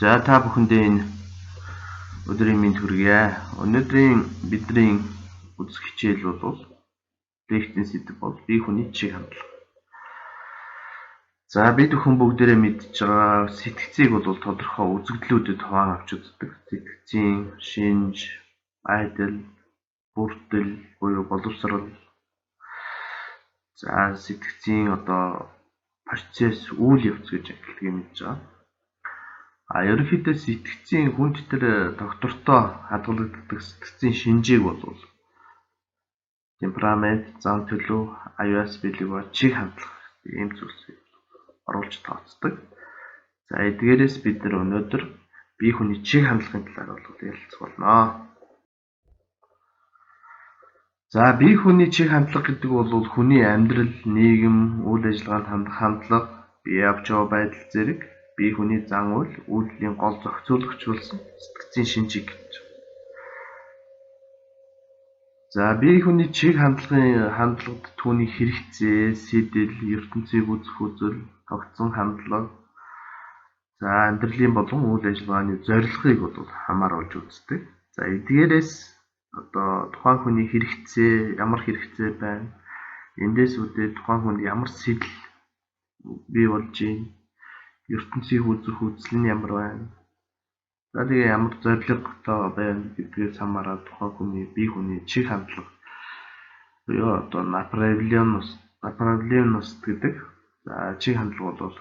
За та бүхэндээ энэ өдрийн мэнд хүргье. Өнөөдрийн бидний үзэх хичээл бол лекцийн сэдэв бол бие хүний чиг хандлага. За бид бүхэн бүгдээрээ мэдж байгаа сэтгцийг бол тодорхой үзэгдлүүдэд хуваан авч үздэг. Сэтгцийн шинж, байдал, бүрдэл буюу боловсрол. За сэтгцийн одоо процесс, үйл явц гэж ангилдгийг мэдж байгаа. А ерөнхийдөө сэтгцийн хүнд тэр доктортой хадгалагддаг сэтгцийн шинжийг бол темперамент, зан төлөв, аюулс бэлэг ба чиг хандлага ийм зүйлсийг оруулж тооцдог. За эдгээрээс бид нар өнөөдөр бие хүний чиг хандлагын талаар бол ярилцах болно. За бие хүний чиг хандлага гэдэг бол хүний амьдрал, нийгэм, үйл ажиллагаанд хандах хандлага, бие авч яваа байдал зэрэг бие хүний зан үйл, үйлдэлийн гол зохицуулагч болсон сэтгцийн шинжийг гэж. За бие хүний чиг хандлагын хандлагад түүний хэрэгцээ, сэдэл, ертөнцийг үзэх үзэл, тогтсон хандлага, за амьдралын болон үйл ажиллагааны зорилгыг бол хамааруулж үздэг. За эдгээрээс одоо тухайн хүний хэрэгцээ, ямар хэрэгцээ байна, эндээс үүдээ тухайн хүнд ямар сэдэл бий болж байна, ертөнцийг үзэх үзэл нь ямар байна, за тэгээ ямар зорилготой байна гэдгээс хамаарат тухайн хүний бие хүний чиг хандлага буюу одоо направленность гэдэг за чиг хандлага бол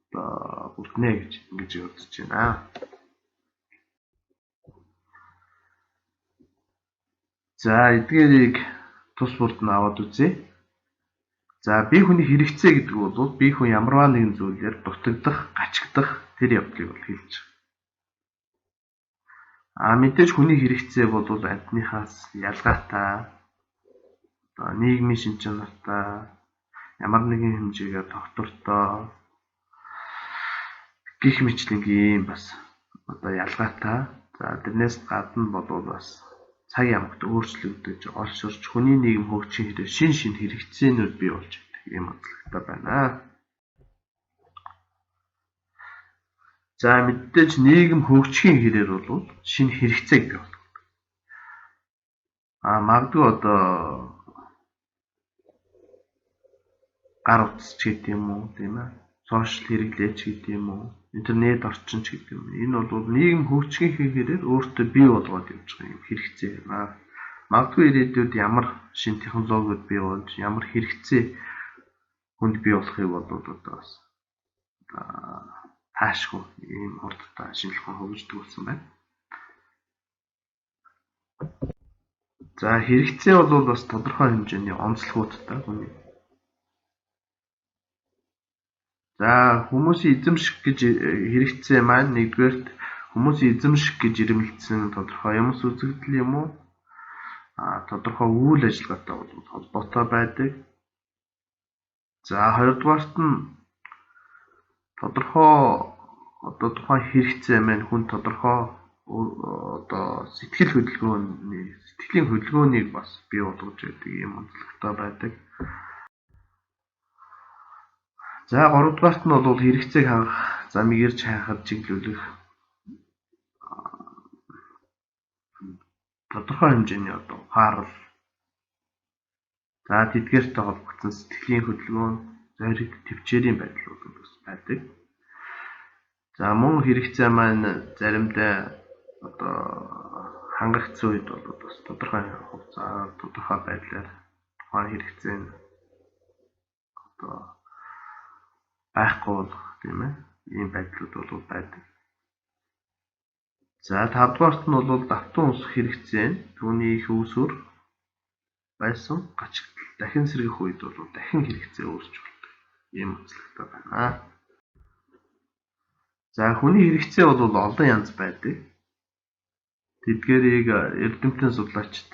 одоо бүрднэ гэж ингэж үзэж байна. За эдгээрийг тус бүрд нь аваад үзье. За бие хүний хэрэгцээ гэдэг бол бие хүн ямарваа нэгэн зүйлээр дутагдах, гачигдах тэр явдлыг бол хэлж байгаа. А мэдээж хүний хэрэгцээ бол амьтныхаас ялгаатай, одоо нийгмийн шинж чанартай, ямар нэгэн хэмжээгээр тогтвортой гих мэтлэнгийн бас одоо ялгаатай. За тэрнээс гадна бол бас цаг ямагт өөрчлөгдөж, олширч хүний нийгэм хөгжихийн хэрээр шин шин хэрэгцээнүүд бий болж байдаг ийм онцлогтой байна. За мэдээж нийгэм хөгжихийн хэрээр бол шинэ хэрэгцээг бий болгодог. А магадгүй одоо гар утас ч гэдэг юм уу, тийм ээ. Сошиал хэрэглээч гэдэг юм уу, интернет орчин ч гэдэг юм. Энэ бол нийгэм хөгжихийн хэрээр өөртөө бий болгоод явж байгаа юм хэрэгцээ юм аа. Магадгүй ирээдүйд ямар шинэ технологиуд бий болж, ямар хэрэгцээ хүнд бий болохыг бол одоо бас таашгүй ийм хурдтай шинжлэх ухаан хөгждөг болсон байна. За хэрэгцээ бол бас тодорхой хэмжээний онцлогуудтай хүний. За хүмүүсийн эзэмших гэж хэрэгцээ маань нэгдүгээрт хүмүүсийн эзэмших гэж ирмэлцсэн тодорхой юмс үзэгдэл юм уу? А тодорхой үйл ажиллагаатай бол холбоотой байдаг. За хоёрдугаарт нь тодорхой одоо тухайн хэрэгцээ маань хүн тодорхой одоо сэтгэл хөдөлгөөний сэтгэлийн хөдөлгөөнийг бас бий болгож байдаг юм онцлогтой байдаг. За гуравдугаарт нь бол хэрэгцээг хангах замыг ирж хайхад чиглүүлэх тодорхой хэмжээний одоо ухаарал, за тэдгээртэй холбогдсон сэтгэлийн хөдөлгөөн, зориг, төвчээрийн байдал бол бас байдаг. За мөн хэрэгцээ маань заримдаа одоо хангагдсан үед бол бас тодорхой хугацаа, тодорхой байдлаар тухайн хэрэгцээ нь одоо байхгүй болох тийм ээ ийм байдлууд бол байдаг. За тавдугаарт нь бол давтан өсөх хэрэгцээ нь түүний их үүсвэр байсан гачигдал дахин сэргэх үед бол дахин хэрэгцээ үүсч болдог ийм онцлогтой байна. За хүний хэрэгцээ бол олон янз байдаг. Тэдгээрийг эрдэмтэн судлаачид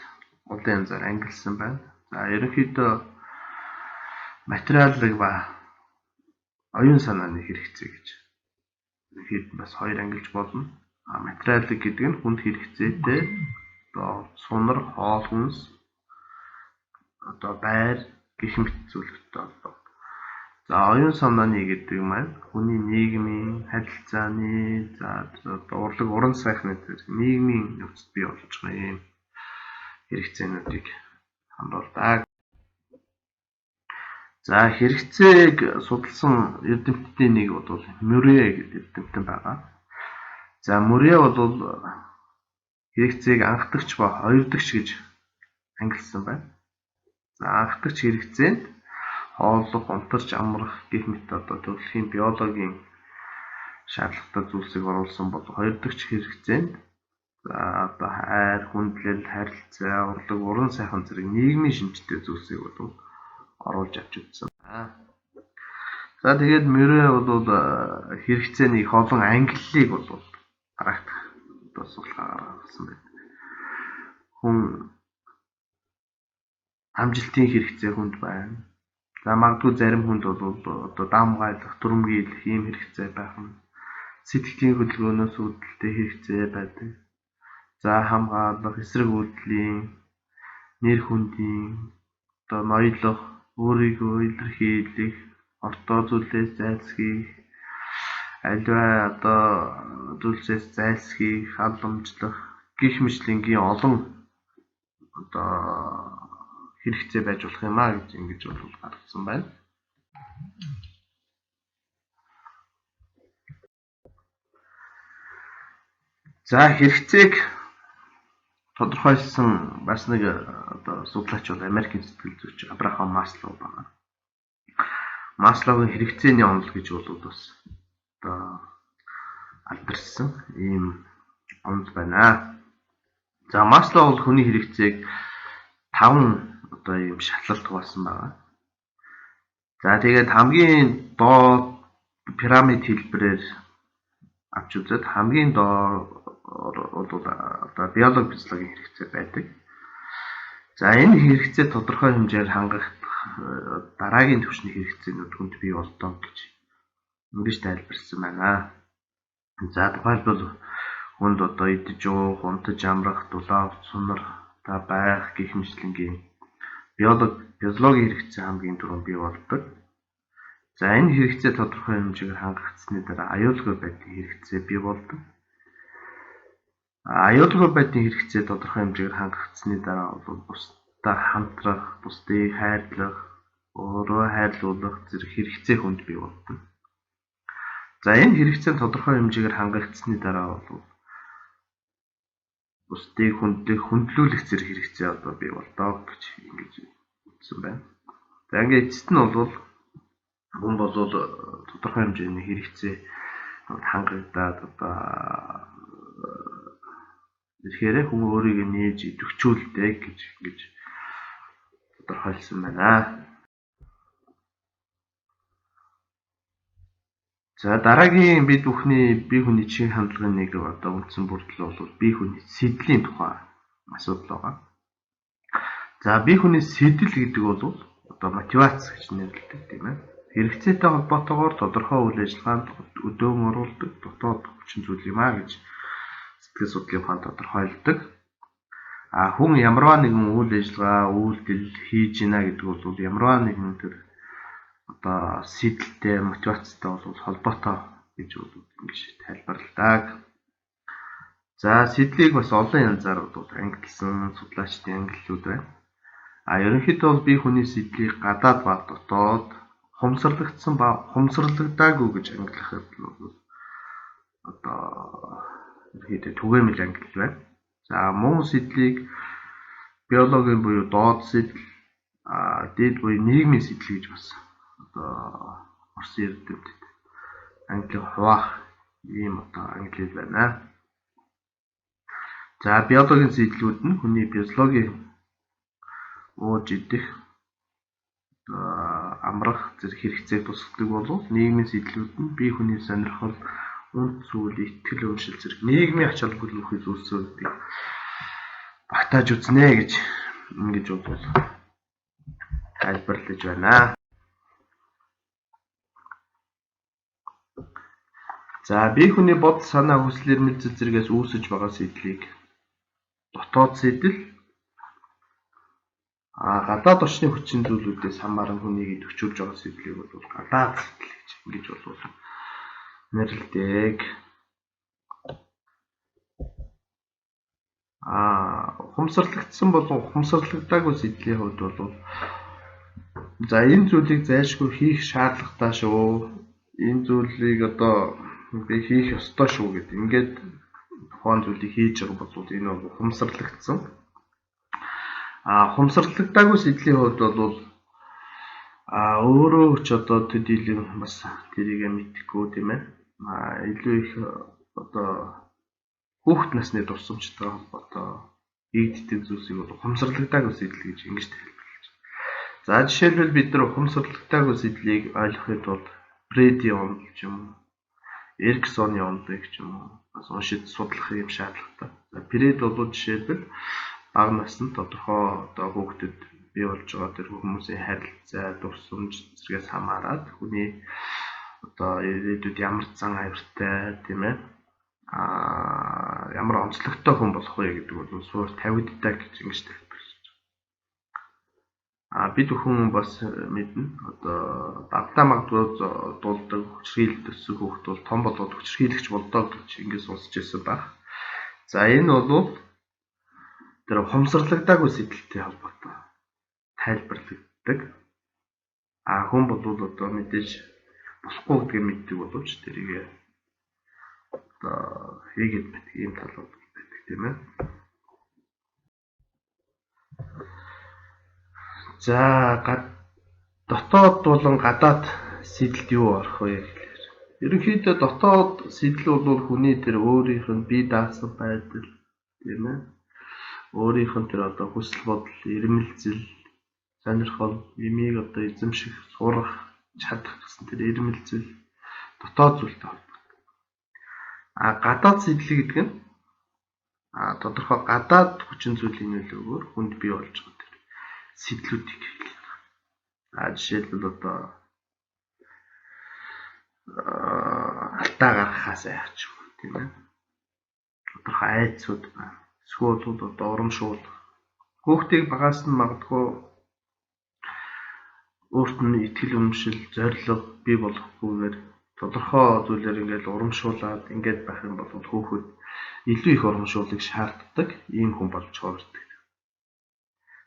олон янзаар ангилсан байна. За ерөнхийдөө материалыг ба оюун санааны хэрэгцээ гэж ерөнхийд бас хоёр ангилж болно. А материалыг гэдэг нь хүнд хэрэгцээтэй одоо сунар, хоол хүнс, одоо байр гэх мэт зүйлүүдтэй холбоотой. За оюун санааны гэдэг маань хүний нийгмийн харилцааны, за урлаг уран сайхны зэрэг нийгмийн явцад бий болж байгаа юм хэрэгцээнүүдийг хамруулдаг. За хэрэгцээг судалсан эрдэмтдийн нэг бол Мюрре гэдэг эрдэмтэн байгаа. За Мюрре бол хэрэгцээг анхдагч ба хоёрдогч гэж ангилсан байна. За анхдагч хэрэгцээнд хооллох, унтарч амрах гэх мэт одоо төрөлхийн биологийн шаардлагатай зүйлсийг оруулсан бол хоёрдогч хэрэгцээнд за одоо хайр, хүндлэл, харилцаа, урлаг, уран сайхан зэрэг нийгмийн шинжтэй зүйлсийг бол оруулж авч үзсэн. За тэгээд Мюрре бол хэрэгцээний их олон ангиллыг бол практик одоо судалгаа гаргасан байна. Хүн амжилтын хэрэгцээ хүнд байна. За магадгүй зарим хүнд бол одоо дам гайлах, дүрмгийлэх ийм хэрэгцээ байх нь. Сэтгэлийн хөдөлгөөнөөс үүдэлтэй хэрэгцээ байдаг. За хамгаалах, эсрэг үйлдэлийн, нэр хүндийн, одоо ноёлох, өөрийгөө илэрхийлэх, ортой зүйлээс зайлсхийх, аливаа одоо зүйлсээс зайлсхийх, халамжлах гэх мэтлэнгийн олон одоо хэрэгцээ байж болох юм а гэж ингэж бол гаргасан байна. За хэрэгцээг тодорхойлсон бас нэг одоо судлаач бол Америкийн сэтгэл зүйч Абрахам Маслоу байна. Маслоугийн хэрэгцээний онол гэж бол бас одоо алдарсан ийм онол байна. За Маслоу бол хүний хэрэгцээг 5 одоо ийм шатлалт хуваасан байна. За тэгээд хамгийн доод пирамид хэлбэрээр авч үзээд хамгийн доор бол одоо биологи физиологийн хэрэгцээ байдаг. За энэ хэрэгцээ тодорхой хэмжээгээр хангагдах дараагийн түвшний хэрэгцээнүүд хүнд бий болдог гэж ингэж тайлбарласан байна. За тухайлбал хүнд одоо идэж уух, унтаж амрах, дулаан сунар, та байх гэх мэтлэнгийн биологийн хэрэгцээ хамгийн түрүүнд бий болдог. За энэ хэрэгцээ тодорхой хэмжээгээр хангагдсаны дараа аюулгүй байдлын хэрэгцээ бий болдог. Аюулгүй байдлын хэрэгцээ тодорхой хэмжээгээр хангагдсаны дараа бол бусдаа хамтрах, бусдыг хайрлах, өөрөө хайрлуулах зэрэг хэрэгцээ хүнд бий болдог. За энэ хэрэгцээ тодорхой хэмжээгээр хангагдсаны дараа бол бусдыг хүндлэх, хүндлүүлэх зэрэг хэрэгцээ одоо бий болдог гэж ингэж үзсэн байна. За ингээд эцэст нь бол хүн бол тодорхой хэмжээний хэрэгцээ хангагдаад одоо ирэхээр хүн өөрийгөө нээж идэвхжүүлдэг гэж ингэж тодорхойлсон байна. За дараагийн бид бүхний бие хүний чин хандлагын нэг одоо үндсэн бүрдэл бол бие хүний сэдлийн тухай асуудал байгаа. За бие хүний сэдэл гэдэг бол одоо мотивац гэж нэрлэдэг тийм ээ. Хэрэгцээтэй холбоотойгоор тодорхой үйл ажиллагаанд өдөөн оруулдаг дотоод хүчин зүйл юм а гэж сэтгэл судлалын ухаан тодорхойлдог. А хүн ямарваа нэгэн үйл ажиллагаа, үйлдэл хийж гинэ гэдэг бол ямарваа нэгэн тэр одоо сэдэлтэй, мотивацтай бол холбоотой гэж бол ингэж тайлбарладаг. За сэдлийг бас олон янзаар бол ангилсан судлаачдын ангиллууд байна. А ерөнхийдөө бол бие хүний сэдлийг гадаад ба дотоод хумсарлагдсан ба хумсарлагдаагүй гэж ангилахад бол одоо ерөнхийдөө түгээмэл ангилал байна. За мөн сэдлийг биологийн буюу доод сэдэл, дээд буюу нийгмийн сэдэл гэж бас одоо Орсын эрдэмтэд ангилал хуваах ийм одоо ангилал байна. За биологийн сэдлүүд нь хүний физиологийн ууж идэх, амрах зэрэг хэрэгцээг тусгадаг болов нийгмийн сэдлүүд нь бие хүний сонирхол, үнд зүйл, итгэл үнэмшил зэрэг нийгмийн ач холбогдол бүхий зүйлсүүдийг багтааж үзнэ гэж ингэж бол тайлбарлаж байна. За бие хүний бодол санаа хүсэл эрмэлзэл зэргээс үүсэж байгаа сэдлийг дотоод сэдэл, Гадаад орчны хүчин зүйлүүдээс хамааран хүнийг идэвхжүүлж байгаа сэтлийг бол гадаад сэтэл гэж ингэж бол нэрлэдэг. Ухамсарлагдсан болон ухамсарлагдаагүй сэдлийн хувьд бол за энэ зүйлийг зайлшгүй хийх шаардлагатай шүү. Энэ зүйлийг одоо би хийх ёстой шүү гэдэг ингээд тухайн зүйлийг хийж байгаа бол энэ бол ухамсарлагдсан. Ухамсарлагдаагүй сэдлийн хувьд бол өөрөө ч одоо төдийлөн бас тэрийг мэдэхгүй тийм ээ. Илүү их одоо хүүхэд насны дурсамжтай холбоотой хийгддэг зүйлсийг бол ухамсарлагдаагүй сэдэл гэж ингэж тайлбарлаж байна. За жишээлбэл бид нар ухамсарлагдаагүй сэдлийг ойлгохын тулд Фрейдийн онол ч юм уу, Эриксоны онолыг ч юм уу бас уншиж судлах юм шаардлагатай. За Фрейд бол жишээлбэл бага наснд тодорхой одоо хүүхдэд бий болж байгаа тэр хүмүүсийн харилцаа, дурсамж зэргээс хамаарат хүний одоо ирээдүйд ямар зан авиртай тийм ээ ямар онцлогтой хүн болох вэ гэдэг бол суур тавигддаг гэж ингэж тайлбарлаж байна. Бид бүхэн бас мэднэ. Одоо багадаа магадгүй дуулдаг хүчирхийлэлд өссөн хүүхэд бол том болоод хүчирхийлэгч болдоо гэж ингэж сонсч ирсэн байх. За энэ бол тэр ухамсарлагдаагүй сэтэлтэй холбоотой тайлбарлагддаг. Хүн бол одоо мэдээж болохгүй гэдгийг мэддэг боловч тэрийг одоо хийгээд байдаг ийм тал бол байдаг тийм ээ. За дотоод болон гадаад сэдэлд юу орох вэ гэхээр ерөнхийдөө дотоод сэдэл бол хүний тэр өөрийнх нь бие даасан байдал тийм ээ. Өөрийнх нь тэр одоо хүсэл бодол, ирмэлзэл, сонирхол, ямиг одоо эзэмших, сурах, чадах гэсэн тэр ирмэлзэл дотоод зүйлтэй холбоотой. Гадаад сэдэл гэдэг нь тодорхой гадаад хүчин зүйлийн нөлөөгөөр хүнд бий болж байгаа тэр сэдлүүдийг хэлнэ. Жишээлбэл одоо алдаа гаргахаас айх ч юм уу тийм ээ. Тодорхой айдсууд байна. Эсвэл бол одоо урамшуулах. Хүүхдийг багаас нь магадгүй өөрт нь итгэл үнэмшил, зорилго бий болохгүйгээр тодорхой зүйлээр ингээд урамшуулад ингээд байх юм бол хүүхэд илүү их урамшууллыг шаарддаг ийм хүн болж хувирдаг.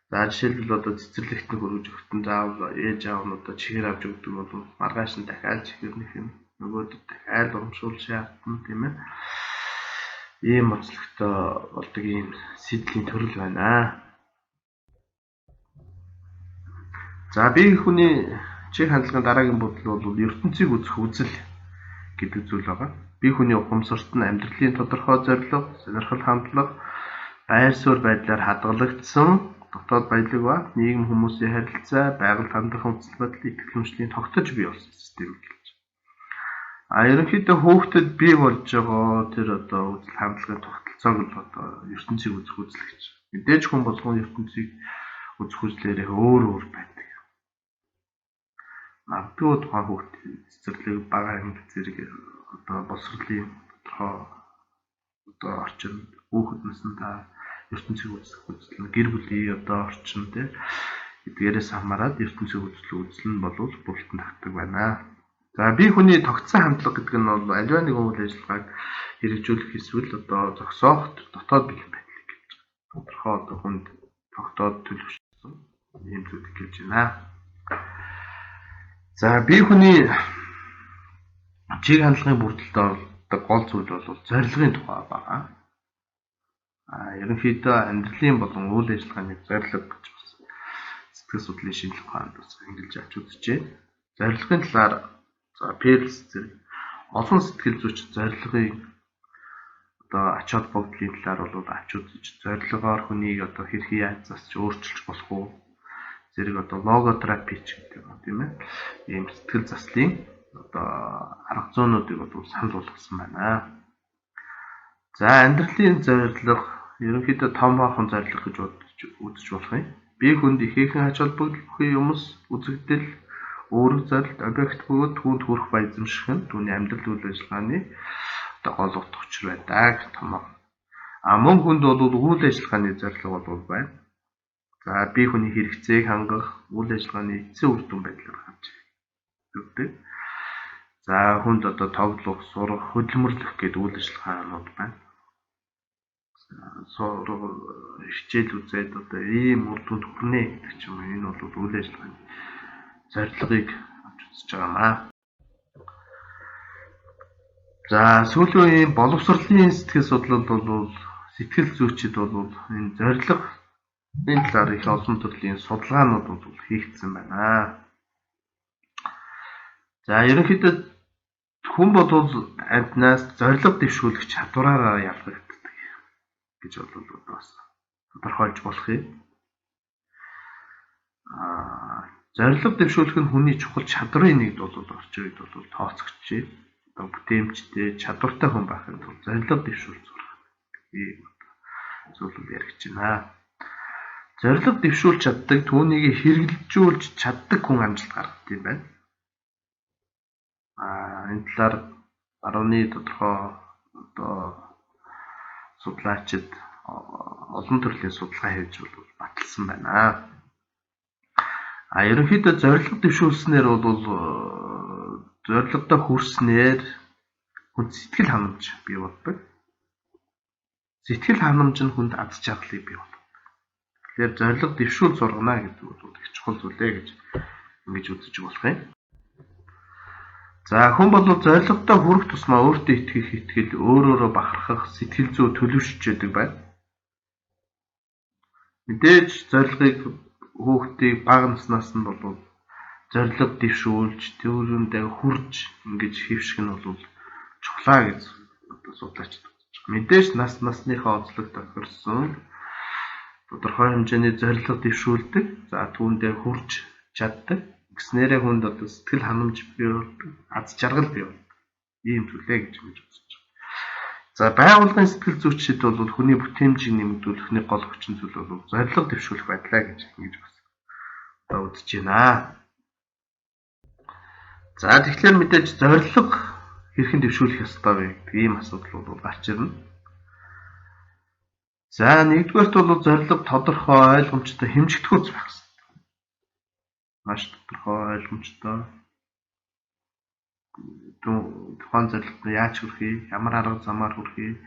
За жишээлбэл одоо цэцэрлэгт нь хөргөж өгтөн заавал ээж аав нь одоо чихэр авч өгдөг бол маргааш нь дахиад чихэр нэх юм. Нөгөөд дахиад урамшуул шаардна тийм ээ. Ийм онцлогтой болдог ийм сэдлийн төрөл байна. За бие хүний чиг хандлагын дараагийн бүлэг бол ертөнцийг үзэх үзэл гэдэг зүйл байгаа. Бие хүний ухамсарт нь амьдралын тодорхой зорилго, сонирхол хандлага, байр суурь байдлаар хадгалагдсан дотоод баялаг ба нийгэм хүмүүсийн харилцаа, байгальд хандах үзэл бодол, итгэл үнэмшлийн тогтож бий болсон систем гэж. Ерөнхийдөө хүүхдэд бий болж байгаа тэр одоо үзэл хандлагын тогтолцоог л одоо ертөнцийг үзэх үзэл гэж. Мэдээж хүн болгон ертөнцийг үзэх үзлээрээ өөр өөр байдаг. Магадгүй тухайн хүүхдийн цэцэрлэг, бага анги зэрэг одоо боловсролын тодорхой одоо орчинд хүүхэд насандаа ертөнцийг үзэх үзэл нь гэр бүлийн одоо орчин тийм эдгээрээс хамаарат ертөнцийг үзэх үзэл нь бол бүрэлдэн тагтдаг байна. За бие хүний тогтсон хандлага гэдэг нь бол аливаа нэгэн үйл ажиллагааг хэрэгжүүлэх эсвэл одоо зогсоох дотоод бэлэн байдлыг гэж байна. Тодорхой одоо хүнд тогтоод төлөвшсөн ийм зүйлийг хэлж байна. За бие хүний чиг хандлагын бүрдэлд оролдог гол зүйл бол зорилгын тухай байгаа. Ерөнхийдөө амьдралын болон үйл ажиллагааны зорилго гэж бас сэтгэл судлалын шинжлэх ухаанд бас ангилж авч үзжээ. Зорилгын талаар за Перлс зэрэг олон сэтгэл зүйч зорилгын одоо ач холбогдлын талаар бол авч үзэж зорилгоор хүнийг одоо хэрхэн яаж засч өөрчилж болох уу зэрэг одоо логотерапи ч гэдэг юм тийм ээ. Ийм сэтгэл заслын одоо арга зуунуудыг бол санал болгосон байна. За амьдралын зорилго ерөнхийдөө томоохон зорилго гэж үзэж болох юм. Бие хүнд ихээхэн ач холбогдол бүхий юмс үзэгдэл, үүрэг зорилт, объект бөгөөд түүнд хүрэх ба эзэмших нь түүний амьдрал үйл ажиллагааны одоо гол утга учир байдаг томоо. Мөн хүнд бол үйл ажиллагааны зорилго бол байна. За бие хүний хэрэгцээг хангах үйл ажиллагааны эцсийн үр дүн байдлаар гарч ирдэг. За хүнд одоо тоглох, сурах, хөдөлмөрлөх гэдэг үйл ажиллагаанууд байна. Сурах, хичээл үзээд одоо ийм үр дүнд хүрнэ гэдэг ч юм уу. Энэ бол үйл ажиллагааны зорилгыг авч үзэж байгаа маа. За сүүлийн үеийн боловсролын сэтгэл судлал бол сэтгэл зүйчид бол энэ зорилгын талаар их олон төрлийн судалгаанууд бол хийгдсэн байна. За ерөнхийдөө хүн бол амьтнаас зорилго дэвшүүлэх чадвараараа ялгагддаг гэж бол бас тодорхойлж болох юм. Зорилго дэвшүүлэх нь хүний чухал чадрын нэгд бол орчин үед бол тооцогдож одоо бүтээмжтэй, чадвартай хүн байхын тулд зорилго дэвшүүлж сурах ийм зүйл бол яригдж байна. Зорилго дэвшүүлж чаддаг, түүнийг хэрэгжүүлж чаддаг хүн амжилт гаргадаг юм байна. Энэ талаар барууны тодорхой одоо судлаачид олон төрлийн судалгаа хийж бол баталсан байна. Ерөнхийдөө зорилго дэвшүүлснээр бол зорилгодоо хүрснээр хүнд сэтгэл ханамж бий болдог. Сэтгэл ханамж нь хүнд аз жаргалыг бий болгодог. Тэгэхээр зорилго дэвшүүл сургана гэдэг бол их чухал зүйлээ гэж ингэж үзэж болох юм. За хүн бол зорилгодоо хүрэх тусмаа өөртөө итгэх итгэл, өөрөөрөө бахархах, сэтгэл зүй төлөвшөж яадаг байна. Мэдээж зорилгыг хүүхдийг бага наснаас нь бол зорилго дэвшүүлж, түүрэндээ хүрж ингэж хэвших нь бол чухлаа гэж одоо судлаачид үзэж байгаа. Мэдээж нас насныхаа онцлог тохирсон тодорхой хэмжээний зорилго дэвшүүлдэг. За түүндээ хүрж чаддаг. Ингэснээрээ хүнд одоо сэтгэл ханамж бий болдог, аз жаргал бий болдог. Ийм зүйлээ гэж ингэж үзэж байгаа. За байгууллагын сэтгэл зүйчид бол хүний бүтээмжийг нэмэгдүүлэх нэг гол хүчин зүйл бол зорилго дэвшүүлэх байдлаа гэж ингэж бас одоо үзэж байна. За тэгэхээр мэдээж зорилго хэрхэн дэвшүүлэх ёстой вэ гэдэг ийм асуудал бол гарч ирнэ. За нэгдүгээрт бол зорилго тодорхой, ойлгомжтой, хэмжигдэхүүц байх ёстой. Маш тодорхой, ойлгомжтой. Тухайн зорилгод яаж хүрэхийг, ямар арга замаар хүрэхийг,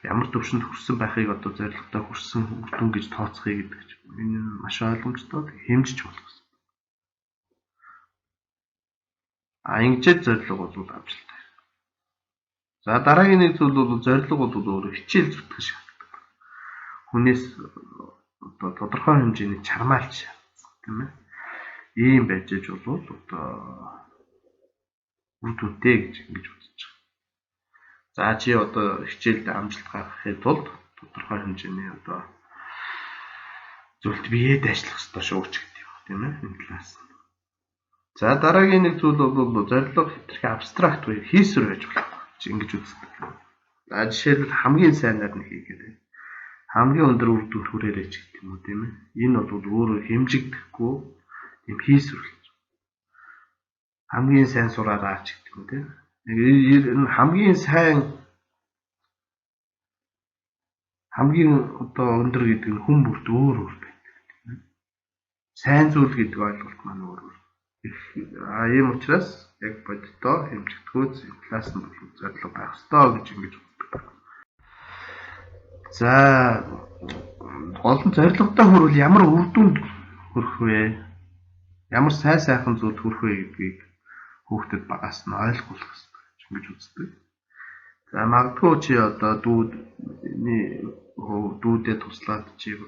ямар түвшинд хүрсэн байхыг одоо зорилготой хүрсэн үр дүн гэж тооцохыг гэдэг ч юм. Энэ нь маш ойлгомжтой, хэмжиж болох ёстой. Ингэжээд зорилго бол амжилттай. За дараагийн нэг зүйл бол зорилго бол өөрөө хичээл зүтгэх шаарддаг. Хүнээс одоо тодорхой хэмжээний чармаалт шаардсан, тийм ээ. Ийм байж аж бол одоо үр дүнтэй гэж ингэж үзэж байгаа. За чи одоо хичээлд амжилт гаргахын тулд тодорхой хэмжээний одоо зүйлд биеэд ажиллах ёстой шүү ч гэдэг юм, тийм ээ. Энэ талаас. За дараагийн нэг зүйл бол зорилго хэтэрхий абстракт буюу хийсвэр байж болохгүй гэж ингэж үздэг. За жишээлбэл хамгийн сайнаар нь хийгээд хамгийн өндөр үр дүнд хүрээрэй ч гэдэг юм уу, тийм ээ. Энэ бол өөрөө хэмжигдэхгүй тийм хийсвэр. Хамгийн сайн сураараа ч гэдэг юм тийм. Энэ хамгийн сайн хамгийн одоо өндөр гэдэг нь хүн бүрт өөр өөр байдаг, тийм ээ. Сайн зүйл гэдэг ойлголт маань өөр өөр. Ийм учраас яг бодитоо хэмжигдэхүүц талаас нь бол зорилго байх ёстой гэж ингэж үздэг. За гол нь зорилготой хүрвэл ямар үр дүнд хүрэх вэ? Ямар сайн сайхан зүйлд хүрэх вэ гэдгийг хүүхдэд багаас нь ойлгуулах ёстой гэж ингэж үздэг. За магадгүй чи одоо дүүдээ туслаад чи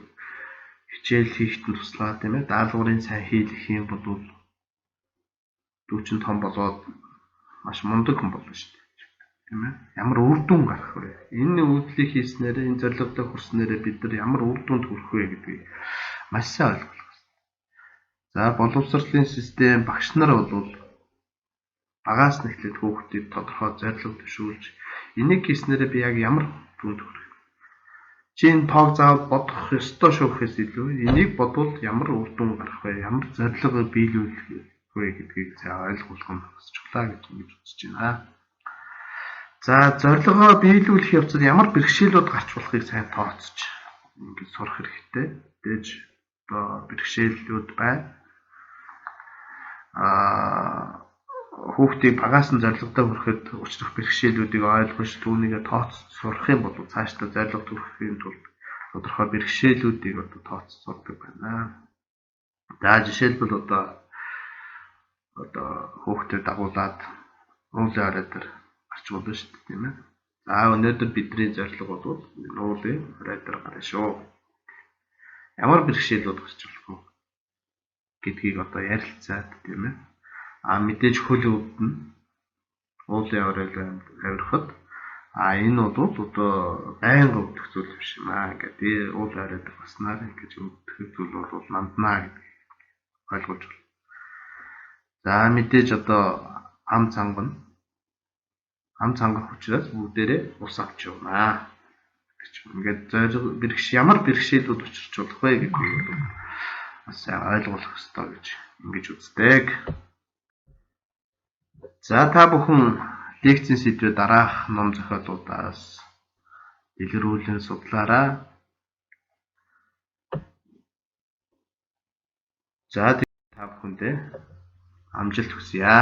хичээл хийхэд нь туслаад, тийм ээ, даалгаврын сайн хийх юм бол дүү чинь том болоод маш мундаг хүн болно шүү дээ. Тийм ээ. Ямар үр дүн гарах вэ? Энэ үйлдэлийг хийснээрээ, энэ зорилготой хүрснээрээ бид нар ямар үр дүнд хүрэх вэ гэдгийг маш сайн ойлгох хэрэгтэй. За боловсролын систем багш нар бол багаас нь эхлээд хүүхдийг тодорхой зорилго төвшүүлж энийг хийснээрээ би яг ямар дүнд хүрэх вэ? Чи энэ тоог заавал бодох ёстой шүү гэхээс илүү энийг бодвол ямар үр дүн гарах вэ? Ямар зорилгыг биелүүлэх вэ гэдгийг сайн ойлгуулах нь бас чухлаа гэж ингэж үзэж байна. За зорилгоо биелүүлэх явцад ямар бэрхшээлүүд гарч болохыг сайн тооцож ингэж сурах хэрэгтэй. Дэж Одоо бэрхшээлүүд байна. Хүүхдийг багаас нь зорилгодоо хүрэхэд учрах бэрхшээлүүдийг ойлгож түүнийгээ тооцож сурах юм бол цаашдаа зорилгод хүрэхийн тулд тодорхой бэрхшээлүүдийг одоо тооцож сурдаг байна. За жишээлбэл одоо хүүхдэд дагуулад уулын орой дээр гарч болно шүү дээ, тийм ээ. За өнөөдөр бидний зорилго бол уулын орой дээр гарна шүү. Ямар бэрхшээлүүд гарч болох вэ гэдгийг одоо ярилцаад, тийм ээ. Мэдээж хөл өвдөнө. Уулын орой авирахад энэ бол одоо байнга өвдөх зүйл биш юм аа. Ингээд уулын орой дээр гарснаар ингэж өвдөх зүйл бол нанднаа гэдгийг ойлгуулж байна. За мэдээж одоо ам цангана. Ам цангах учраас бүгдээрээ ус авч явнаа гэдэг ч юм. Ингээд зориг бэрхш ямар бэрхшээлүүд учирч болох вэ гэдгийг бас сайн ойлгох ёстой гэж ингэж үздэг. За та бүхэн лекцийн сэдвээ дараах ном зохиолуудаас дэлгэрүүлэн судлаарай. За та бүхэндээ амжилт хүсье.